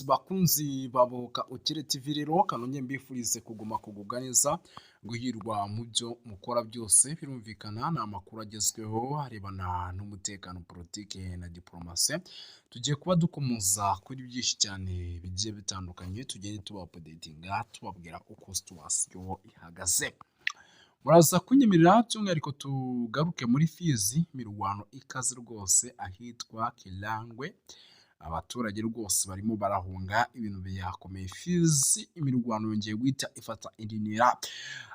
Yes, bakunzi babohoka Ukire TV rero, kanongere mbifurize kuguma kugubwa neza, guhirwa mu byo mukora byose. Birumvikana ni amakuru agezweho arebana n'umutekano, politike na diporomasi. Tugiye kuba dukomoza kuri byinshi cyane bigiye bitandukanye, tugende tuba updatinga, tubabwira uko situation ihagaze. Muraza kunyemerera by'umwihariko tugaruke muri Fizi, imirwano ikaze rwose ahitwa Kirangwe. Abaturage rwose barimo barahunga, ibintu byakomeye. Fizi imirwano yongeye guhita ifata indi ntera.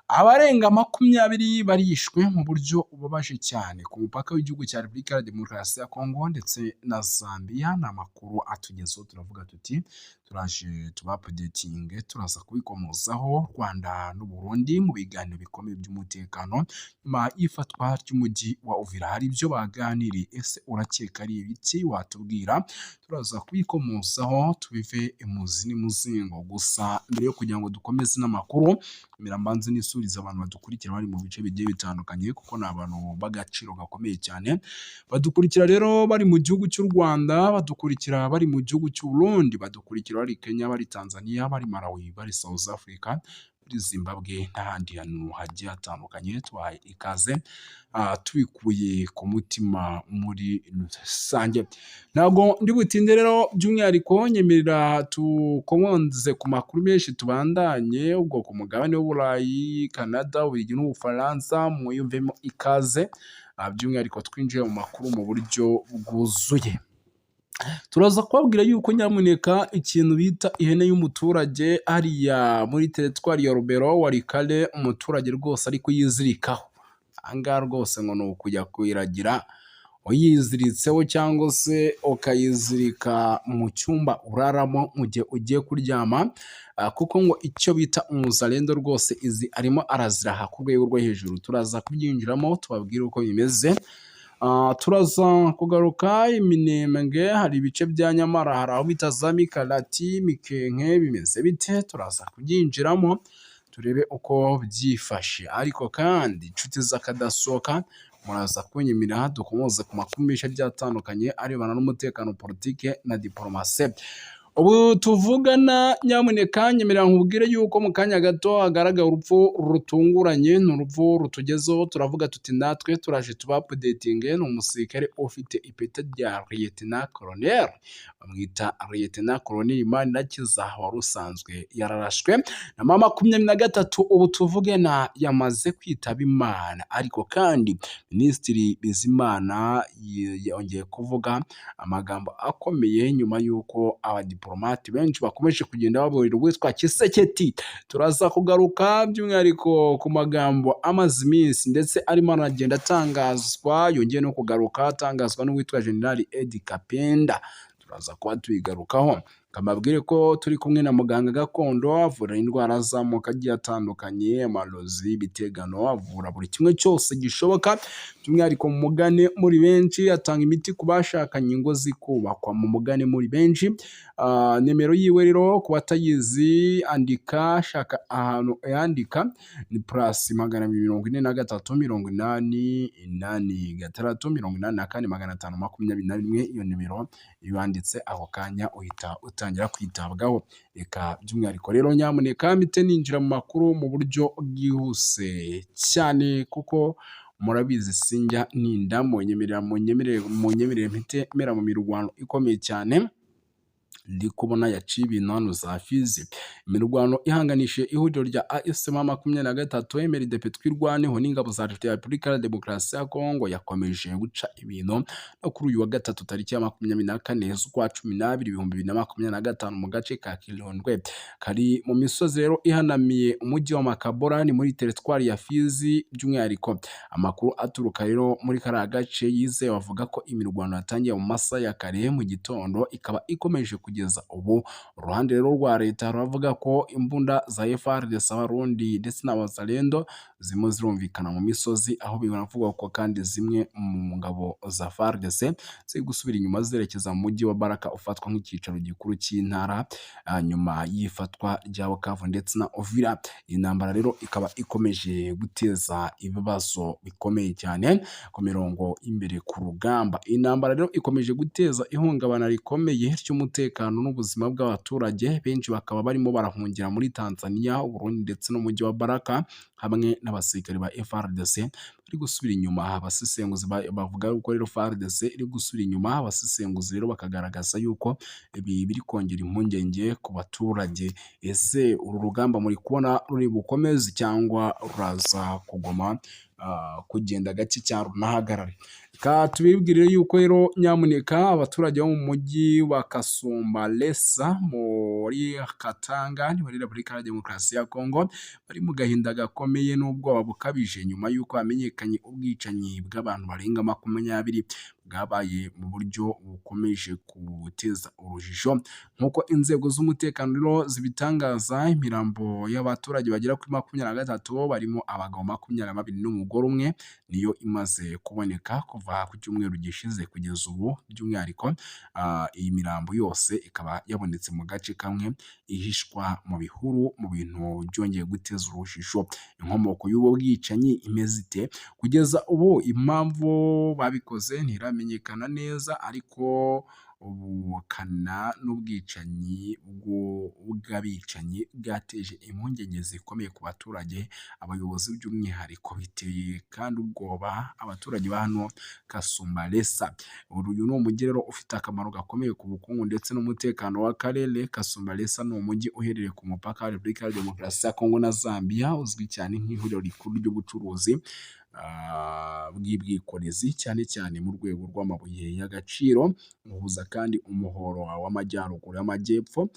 Abarenga 20 barishwe mu buryo bubabaje cyane ku mupaka w'igihugu cya Repubulika ya Demokarasi ya Kongo ndetse na Zambia. Ni amakuru atugezeho, turavuga tuti turaje tuba updatinge, turaza kubikomozaho. Rwanda n'u Burundi mu biganiro bikomeye by'umutekano nyuma y'ifatwa ry'umujyi wa Uvira, hari ibyo baganiriye. Ese urakeka ari ibiki? Watubwira? Turaza kubikomozaho, tubive imuzi n'imuzingo. Gusa mbere yo kugira ngo dukomeze n'amakuru, mbanze nisurize abantu badukurikira bari mu bice bigiye bitandukanye, kuko ni abantu b'agaciro gakomeye cyane. Badukurikira rero bari mu gihugu cy'u Rwanda, badukurikira bari mu gihugu cy'u Burundi, badukurikira bari Kenya, bari Tanzania, bari Malawi, bari South Africa, muri Zimbabwe n'ahandi hantu hagiye hatandukanye. Tubahaye ikaze tubikuye ku mutima muri rusange. Ntabwo ndi butinde rero, by'umwihariko nyemerera tukomonze ku makuru menshi, tubandanye ubwo ku mugabane w'Uburayi, Canada, Ububiligi n'Ubufaransa. Mwiyumvemo ikaze, by'umwihariko twinjiye mu makuru mu buryo bwuzuye. Turaza kubabwira yuko nyamuneka ikintu bita ihene y'umuturage hariya muri teritwari ya Rubero Walikale, umuturage rwose ari kuyizirikaho. Aha ngaha rwose ngo ni ukujya kuyiragira uyiziritseho cyangwa se ukayizirika mu cyumba uraramo mu gihe ugiye kuryama, kuko ngo icyo bita umuzalendo rwose izi arimo araziraha ku rwego rwo hejuru. Turaza kubyinjiramo, tubabwire uko bimeze. Turaza kugaruka iminembwe, hari ibice bya Nyamara, hari aho bita za Mikarati, Mikenke, bimeze bite? Turaza kubyinjiramo turebe uko byifashe. Ariko kandi inshuti z'akadasohoka, muraza kunyemerera dukomoze ku makuru menshi agiye atandukanye arebana n'umutekano, politike na diporomasi. Ubu tuvugana, nyamuneka nyemerera nkubwire yuko mu kanya gato hagaragara urupfu rutunguranye. Ni urupfu rutugezeho, turavuga tuti natwe turaje tuba updatinge. Ni umusirikare ufite ipeti rya Lieutenant Colonel, bamwita Lieutenant Colonel Manirakiza, wari usanzwe yararashwe na M23. Ubu tuvugana yamaze kwitaba Imana. Ariko kandi Minisitiri Bizimana yongeye kuvuga amagambo akomeye nyuma y'uko abadiporomati benshi bakomeje kugenda baburira uwitwa Tshisekedi. Turaza kugaruka by'umwihariko ku magambo amaze iminsi ndetse arimo aragenda atangazwa, yongeye no kugaruka atangazwa n'uwitwa General Edi Kapenda. Turaza kuba tubigarukaho. Kamabwire ko turi kumwe na muganga gakondo, avura indwara z'amoko agiye atandukanye, amarozi, ibitegano, avura buri kimwe cyose gishoboka. By'umwihariko mugane muri benshi, atanga imiti ku bashakanye, ingo zikubakwa. Mu mugane muri benshi. Nimero yiwe rero ku batayizi, andika, shaka ahantu yandika, ni +243 886 84 521. Iyo nimero iyo wanditse ako kanya uhita utangira kwitabwaho. Reka by'umwihariko rero nyamuneka mpite ninjira mu makuru mu buryo bwihuse cyane, kuko murabizi sinjya ntinda. Munyemerera, munyemerere, munyemerere mpite mera mu mirwano ikomeye cyane ndi kubona yaciye ibintu hano za Fizi. Imirwano ihanganishije ihuriro rya AFC M23, MRDP Twirwaneho n'ingabo za Leta ya Repubulika ya Demokarasi ya Kongo yakomeje guca ibintu no kuri uyu wa gatatu, tariki ya 24 z'ukwa 12 2025, mu gace ka Kirondwe kari mu misozi rero ihanamiye umujyi wa Makabora, ni muri teritwari ya Fizi. By'umwihariko amakuru aturuka rero muri kariya gace yizewe avuga ko imirwano yatangiye mu masaha ya kare mu gitondo, ikaba ikomeje kugeza ubu. Uruhande rero rwa leta ruravuga ko imbunda za FARDC, Abarundi ndetse n'Abazalendo zirimo zirumvikana mu misozi, aho binavugwa ko kandi zimwe mu ngabo za FARDC ziri gusubira inyuma zerekeza mu mujyi wa Baraka ufatwa nk'icyicaro gikuru cy'intara, nyuma y'ifatwa rya Bukavu ndetse na Uvira. Iyi ntambara rero ikaba ikomeje guteza ibibazo bikomeye cyane ku mirongo y'imbere ku rugamba. Iyi ntambara rero ikomeje guteza ihungabana rikomeye ry'umutekano. umutekano n'ubuzima bw'abaturage, benshi bakaba barimo barahungira muri Tanzania, Burundi ndetse n'umujyi wa Baraka, hamwe n'abasirikare ba FARDC bari gusubira inyuma. Abasesenguzi bavuga yuko rero FARDC iri gusubira inyuma, abasesenguzi rero bakagaragaza yuko ibi biri kongera impungenge ku baturage. Ese uru rugamba muri kubona ruri bukomeze cyangwa ruraza kuguma kugenda gake cyangwa runahagarare? Reka tubibwire yuko rero nyamuneka abaturage bo mu mujyi wa Kasumbalesa muri Katanga, ni muri Repubulika ya Demokarasi ya Kongo, bari mu gahinda gakomeye n'ubwoba bukabije nyuma y'uko hamenyekanye ubwicanyi bw'abantu barenga 20 bwabaye mu buryo bukomeje guteza urujijo. Nk'uko inzego z'umutekano rero zibitangaza, imirambo y'abaturage bagera kuri 23 barimo abagabo 22 n'umugore umwe niyo imaze kuboneka kuva ku cyumweru gishize kugeza ubu. By'umwihariko iyi mirambo yose ikaba yabonetse mu gace kamwe ihishwa mu bihuru, mu bintu byongeye guteza urujijo. Inkomoko y'ubu bwicanyi imeze ite? Kugeza ubu impamvu babikoze ntiramenyekana neza, ariko ubukana n'ubwicanyi bw'abicanyi bwateje impungenge zikomeye ku baturage, abayobozi by'umwihariko biteye kandi ubwoba abaturage ba hano Kasumbalesa. Uyu ni umujyi rero ufite akamaro gakomeye ku bukungu ndetse n'umutekano w'akarere. Kasumbalesa ni umujyi uherereye ku mupaka wa Repubulika ya Demokarasi ya Kongo na Zambia, uzwi cyane nk'ihuriro rikuru ry'ubucuruzi bw'ubwikorezi, cyane cyane mu rwego rw'amabuye y'agaciro. Uhuza kandi umuhoro w'amajyaruguru y'amajyepfo,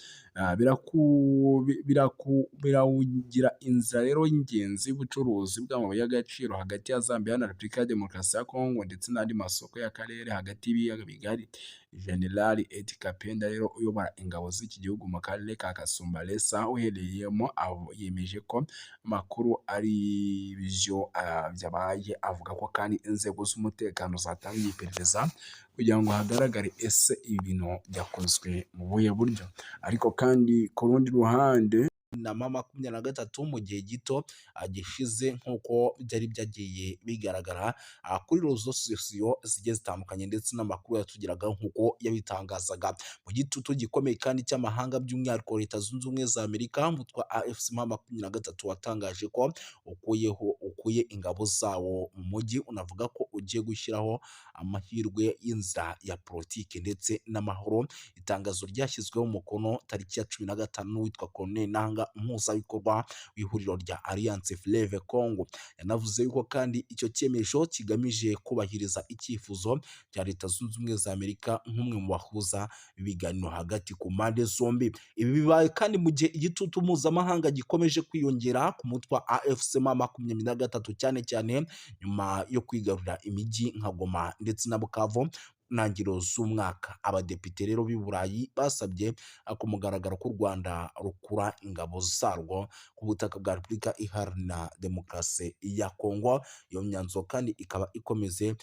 birawugira inzira rero y'ingenzi y'ubucuruzi bw'amabuye y'agaciro hagati ya Zambia na Repubulika ya Demokarasi ya Kongo ndetse n'andi masoko y'akarere hagati y'ibiyaga bigari. General Edi Kapenda rero uyobora ingabo z'iki gihugu mu karere ka Kasumbalesa uherereyemo, yemeje ko amakuru ari byo byabaye, avuga ko kandi inzego z'umutekano zatangiye iperereza kugira ngo hagaragare ese ibintu byakozwe mu buhe buryo. Ariko kandi ku rundi ruhande na M23 mu gihe gito gishize, nk'uko byari byagiye bigaragara kuri réseaux sociaux zigiye zitandukanye ndetse n'amakuru yatugeragaho nk'uko yabitangazaga. Mu gitutu gikomeye kandi cy'amahanga, by'umwihariko Leta Zunze Ubumwe za Amerika, umutwe wa AFC M23 watangaje ko ukuye ingabo zawo mu mujyi, unavuga ko ugiye gushyiraho amahirwe y'inzira ya politiki ndetse n'amahoro. Itangazo ryashyizweho umukono tariki ya 15 n'uwitwa Corneille Nanga, umuhuzabikorwa w'ihuriro rya Alliance Fleuve Congo. Yanavuze yuko kandi icyo cyemezo kigamije kubahiriza icyifuzo cya Leta Zunze Ubumwe za Amerika nk'umwe mu bahuza ibiganiro hagati ku mpande zombi. Ibi bibaye kandi mu gihe igitutu mpuzamahanga gikomeje kwiyongera ku mutwe wa AFC M23, cyane cyane nyuma yo kwigarurira imijyi nka Goma ndetse na Bukavu ntangiriro z'umwaka. Abadepite rero b'i Burayi basabye ku mugaragaro ko u Rwanda rukura ingabo zarwo ku butaka bwa Repubulika Iharanira Demokarasi ya Kongo. Iyo myanzuro kandi ikaba ikomeze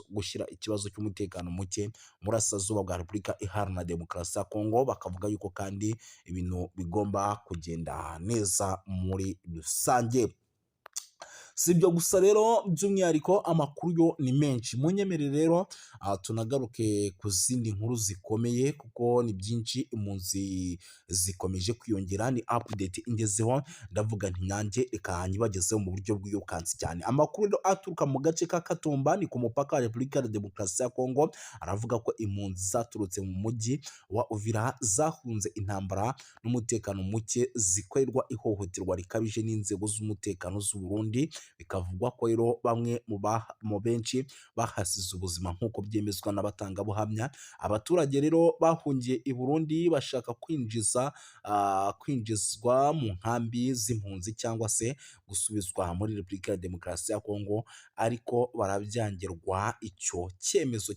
gushyira ikibazo cy'umutekano muke mu burasirazuba bwa Repubulika Iharanira Demokarasi ya Kongo, bakavuga yuko kandi ibintu bigomba kugenda neza muri rusange. Si ibyo gusa rero, by'umwihariko amakuru yo ni menshi. Munyemerere rero tunagaruke ku zindi nkuru zikomeye kuko ni byinshi. Impunzi zikomeje kwiyongera, ni update ingezeho, ndavuga nti nanjye reka nyibagezeho mu buryo bwirukansi cyane. Amakuru rero aturuka mu gace ka Katumba, ni ku mupaka wa Repubulika ya Demokarasi ya Kongo, aravuga ko impunzi zaturutse mu mujyi wa Uvira zahunze intambara n'umutekano muke, zikorerwa ihohoterwa rikabije n'inzego z'umutekano z'u Burundi. Bikavugwa ko rero bamwe mu benshi bahasize ubuzima, nk'uko byemezwa n'abatangabuhamya. Abaturage rero bahungiye i Burundi bashaka kwinjizwa mu nkambi z'impunzi cyangwa se gusubizwa muri Repubulika ya Demokarasi ya Kongo, ariko barabyangirwa. Icyo cyemezo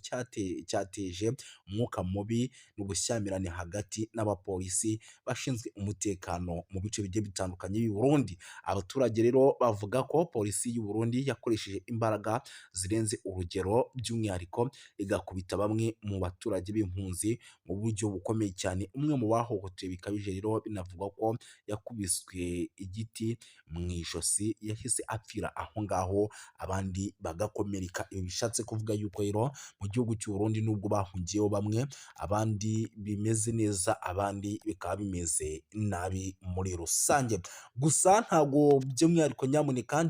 cyateje umwuka mubi n'ubushyamirane hagati n'abapolisi bashinzwe umutekano mu bice bigiye bitandukanye by'i Burundi. Abaturage rero bavuga ko Polisi y'u Burundi yakoresheje imbaraga zirenze urugero, by'umwihariko igakubita bamwe mu baturage b'impunzi mu buryo bukomeye cyane. Umwe mu bahohotewe bikabije rero binavugwa ko yakubiswe igiti mu ijosi, yahise apfira aho ngaho, abandi bagakomereka. Ibi bishatse kuvuga yuko rero mu gihugu cy'u Burundi nubwo bahungiyeho bamwe, abandi bimeze neza, abandi bikaba bimeze nabi muri rusange. Gusa ntabwo by'umwihariko, nyamuneka.